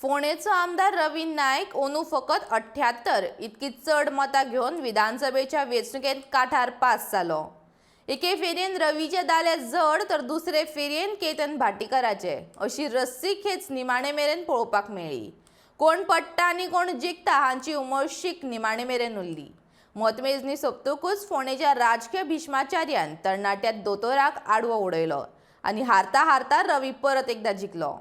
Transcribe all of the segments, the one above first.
फोंडेचो आमदार रवी नायक अंदू फकत 78 इतकी चड मतां घेवन विधानसभेच्या वेंचणुकेंत काठार पास जालो. एके फेरयेन रवीचे दाले जड तर दुसरे फेरयेन केतन भाटीकाराचे अशी रस्सी खेच निमाणे मेरेन पळोवपाक मेळ्ळी. कोण पडटा आनी कोण जिखता हांची उमळशीक निमाणे मेरेन उरली. मतमेजणी सोंपतकूच फोंडेच्या राजकीय भीष्माचार्यान तरणाट्या दोतोराक आडवो उडयलो आनी हारता हारता रवी परत एकदा जिखलो.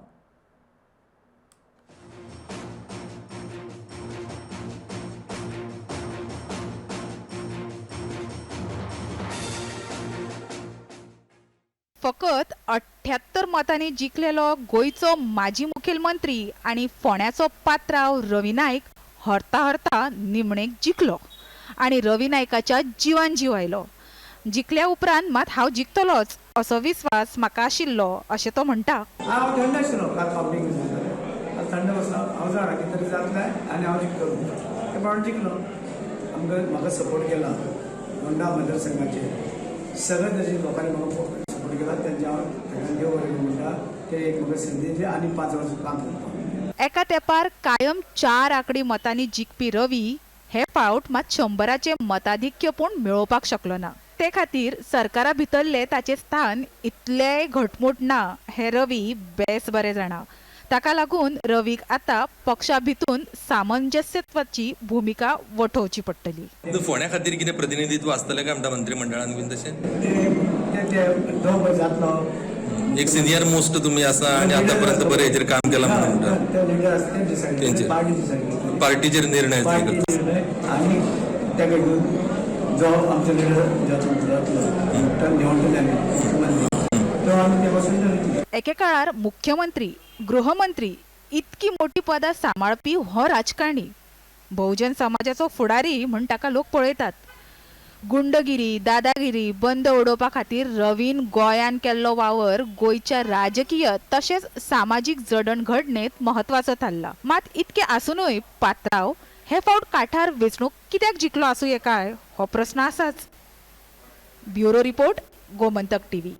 फकत 78 मतांनी जिखलेलो गोंयचो माजी मुखेलमंत्री आनी फोंड्याचो पात्राव रवी नायक हरता हरता निमणेक जिखलो आनी रवी नायकाच्या जिवान जीव आयलो. जिखल्या उपरांत मात हांव जिखतलोच असो विस्वास म्हाका आशिल्लो अशें तो म्हणटा. हांव थंड आशिल्लो काल कावंटींग काल थंड बसलो. हांव जाणा कितें तरी जातलें आनी हांव जिखतलो ते प्रमाणे जिखलो. आमकां म्हाका सपोर्ट केला होंडा मतदारसंघाचे सगळे तरेचे लोकांनी म्हाका सपोर्ट केला. तेंचे हांव तांकां देव बरें म्हणटा. ते एक म्हाका संदी दिली आनी 5 वर्सां काम करपाक. एका तेंपार कायम 4 आंकडी मतांनी जिखपी रवी हे फावट मात 100 मताधिक्य पूण मेळोवपाक शकलो ना. ते खातीर सरकारा भितरले ताचें स्थान इतलेंय घटमूट ना हें रवी बेस बरें जाणा. ताका लागून रवीक आतां पक्षा भितून सामंजस्यत्वाची भुमिका वठोवची पडटली. फोंड्या खातीर कितें प्रतिनिधित्व आसतलें काय म्हणटा मंत्रिमंडळान बीन तशें? ते जातलो एक सिनियर मोस्ट तुमी आसा आनी आतां पर्यंत बरें हेजेर काम केलां म्हणून म्हणटा. पार्टीचेर निर्णय आनी ताका घेवन जो आमचो लिडर जाचो जातलो तो निवडटले आमी मुख्यमंत्री तो आमी ते पासून. एके काळार मुख्यमंत्री, गृहमंत्री इतकी मोटी पदां सांबाळपी हो राजकारणी बहुजन समाजाचो फुडारी म्हण ताका लोक पळयतात. गुंडगिरी, दादागिरी बंद उडोवपा खातीर रवीन गोंयान केल्लो वावर गोंयच्या राजकीय तशेंच सामाजीक जडणघडणेंत म्हत्वाचो थारला. मात इतकें आसुनूय पात्राव हे फावट काठार वेंचणूक कित्याक जिखलो आसूं ये काय हो प्रस्न आसाच. Bureau report, Gomantak TV.